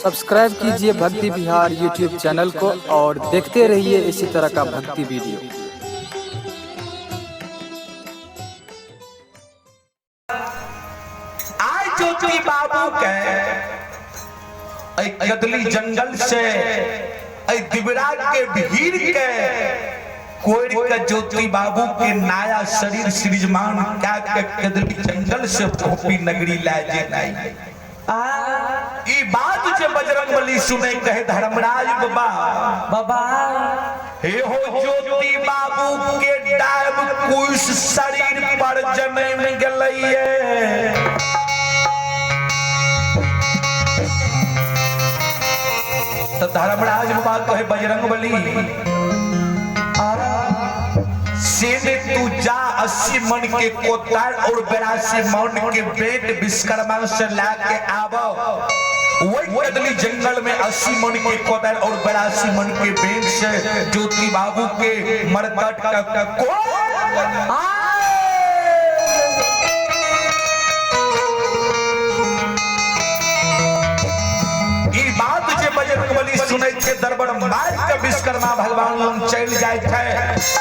Subscribe कीजिए भक्ति Bihar YouTube channel को और देखते रहिए इसी तरह का भक्ति वीडियो। आइ ज्योति बाबू के कदली जंगल से दिवरा के भीड़ के कोड़ के ज्योति बाबू के नया शरीर सृजमान क्या के कदली जंगल से भोपी नगरी लाए जेनाई। ई बात जे बजरंग बली सुने कहे धर्मराज बाबा बाबा हे हो ज्योति बाबू के डाब कुश शरीर पर जन्म गेलैये। तो धर्मराज बाबा कहे बजरंग बली सेने तू जा 80 मन के कोतार और 82 मन के बेट विश्वकर्मा से ला के आवो। वही कदली जंगल में 80 मन के कोदार और 82 मन के बेट से ज्योति बाबू के मरकट का को ई बात जे बजरंगबली सुनै छै दरबार मार के विश्वकर्मा भगवान लग चल जाय छै।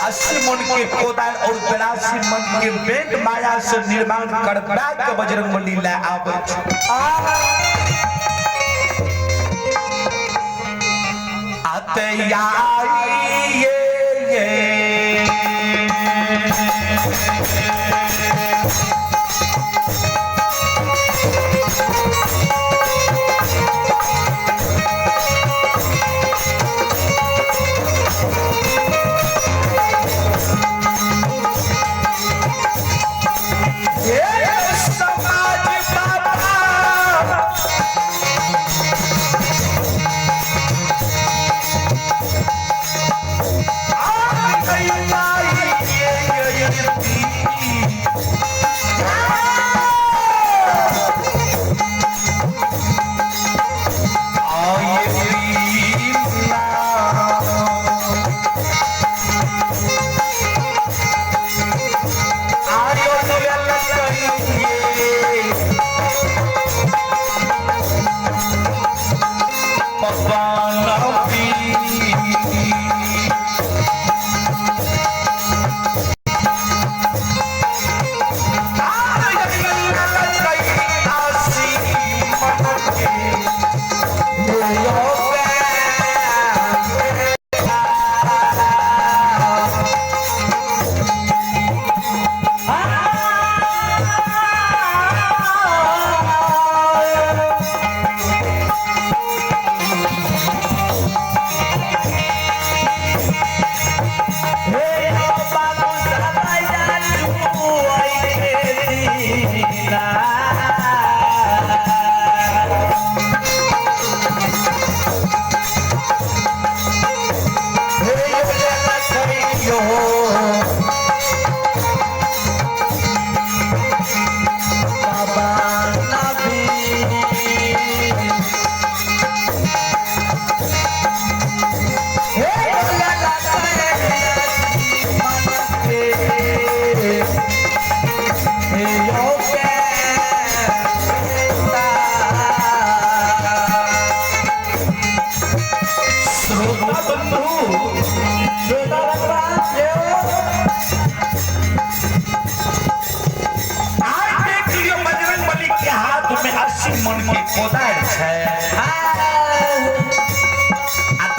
80 मन के कोदार और 82 मन के बेट माया से निर्माण करबा के बजरंगबली ले आबै छै। आते आई ये समाज बाबा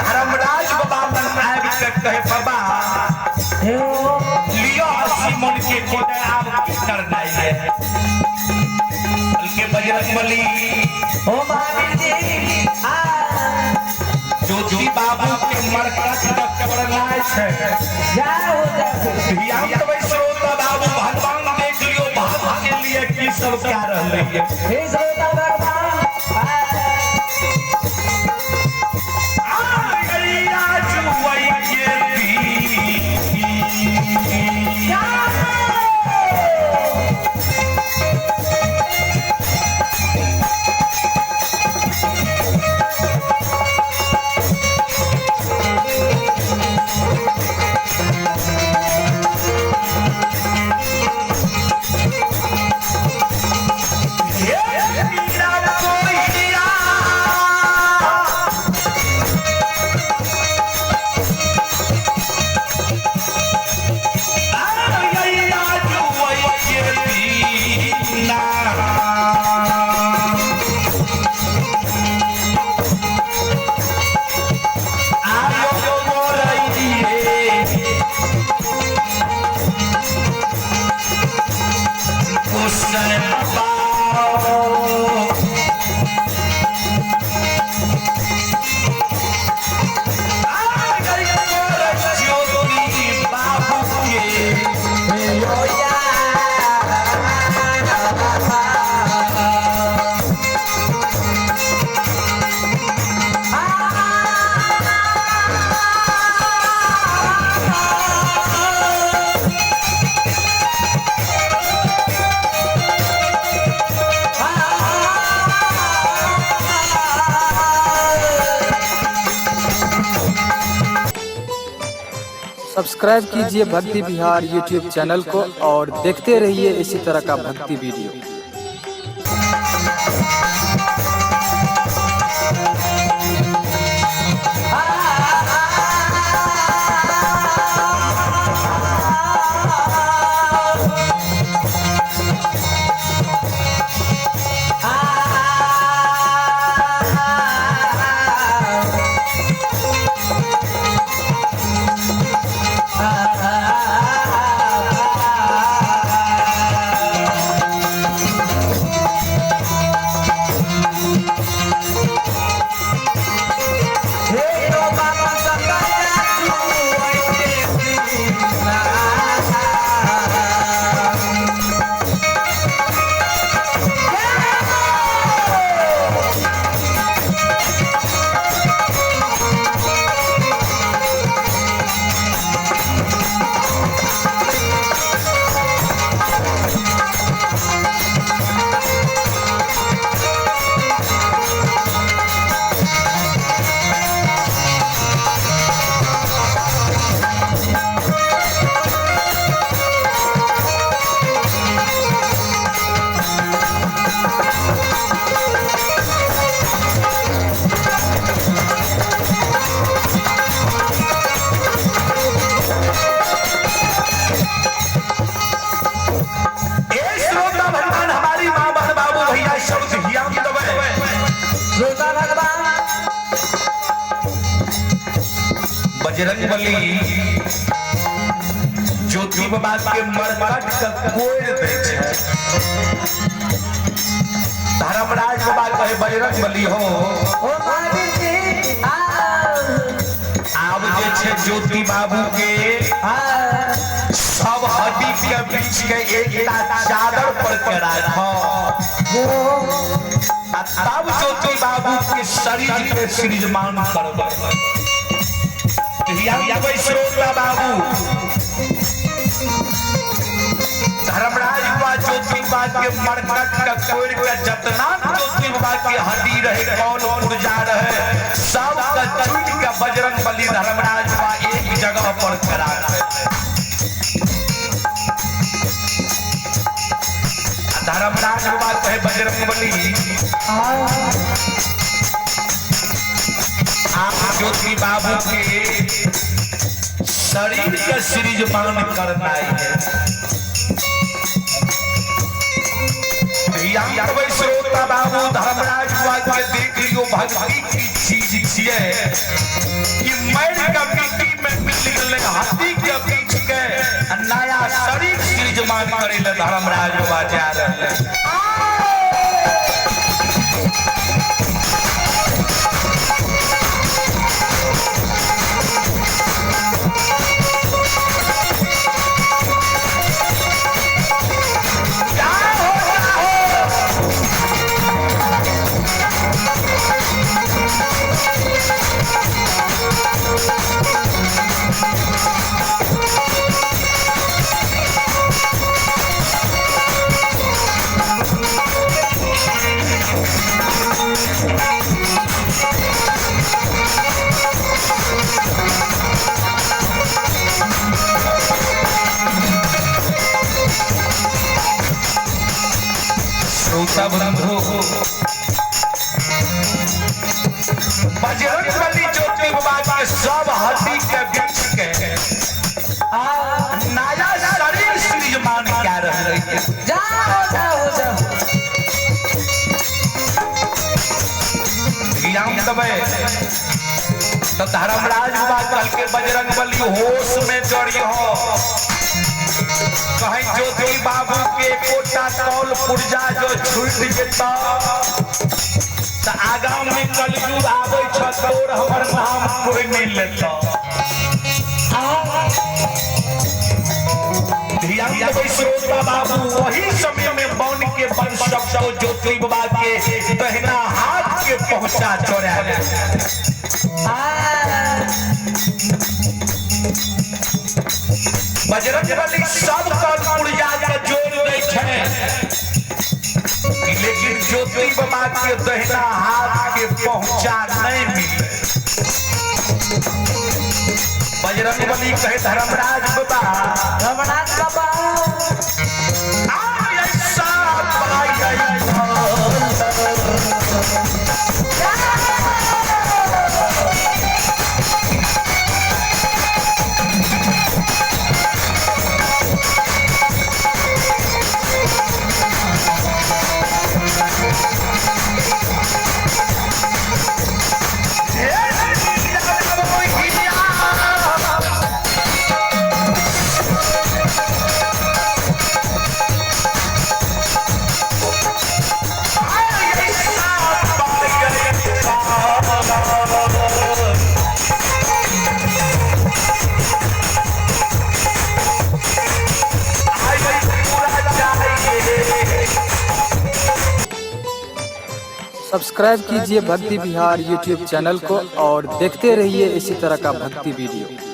धर्मराज बाबा लग आबि के कहे बाबा लियो 80 मन के कोदार आब की करनाइ है। बल्कि बजरंगबली ओ महावीर जी ज्योति बाबू के मरकट तक करनाइ छै। जाओ जाओ ध्यान देबै श्रोता बाबू भगवान देख लियो भाव के लिए की सब क्या रहलै है। हे श्रोता भगवान Yeah! ज्योति बाबू के सब्सक्राइब कीजिए भक्ति बिहार यूट्यूब चैनल को और देखते रहिए इसी तरह का भक्ति वीडियो। ए श्रोता भगवान, हमारी माँ बहन बाबू भैया सब ध्यान दबे। श्रोता भगवान बजरंग बली ज्योति बाबा के मरकट के कोड़ दै छै। धर्मराज बाबा कहे बजरंग बली हो, ओ महावीर जी आब जे छै ज्योति बाबू के सब हड्डी के बीच के एकटा चादर पर के राख, आ तब ज्योति बाबू के शरीर के सृजमान करबै। श्रोता बाबू, धर्मराज बाबा ज्योति बाबा के मरकट के कोड़ के जतना ज्योति बाबा के हड्डी रहे, कौन ऊर्जा रहे, सब के चुन के बजरंग बली धर्मराज बाबा एक जगह पर करा दे। धर्मराज बाबा कहे बजरंग बली आप ज्योति बाबू के शरीर के सृजमान करना है। श्रोता बाबू, धर्मराज बाबा के देख लियो भक्ति की चीज छिए कि मर के मिट्टी में मिल गेलै, हड्डी के बीच के नया शरीर सृजमान करे ले धर्मराज बाबा जा रहले। श्रोता बंधु, बजरंग बली ज्योति बाबा के सब हड्डी के बीच के नया शरीर सृजमान क्या रहले। जाओ जाओ जाओ ध्यान दबे तो धर्मराज बाबा कहल के बजरंग बली होश में जड़ी हो। कहीं ज्योति बाबू के एकोटा कॉल पुर्जा जो छूट जेता त आगा में कलयुग आबै छ, तोर हमर नाम कोई नहीं लेता। ध्यान देबै श्रोता बाबू, वही समय में वन के वन सबको ज्योति बाबा के दहिना हाथ के पहुंचा चोरा। बजरंग बली सब कल पुर्जा के जोड़ दै छै, लेकिन ज्योति बाबा के दहिना हाथ के पहुंचा नहीं मिले। बजरंग बली कहे धर्मराज बाबा, धर्मराज बाबा, ऐसा पाई। सब्सक्राइब कीजिए भक्ति बिहार यूट्यूब चैनल को और देखते रहिए इसी तरह का भक्ति वीडियो।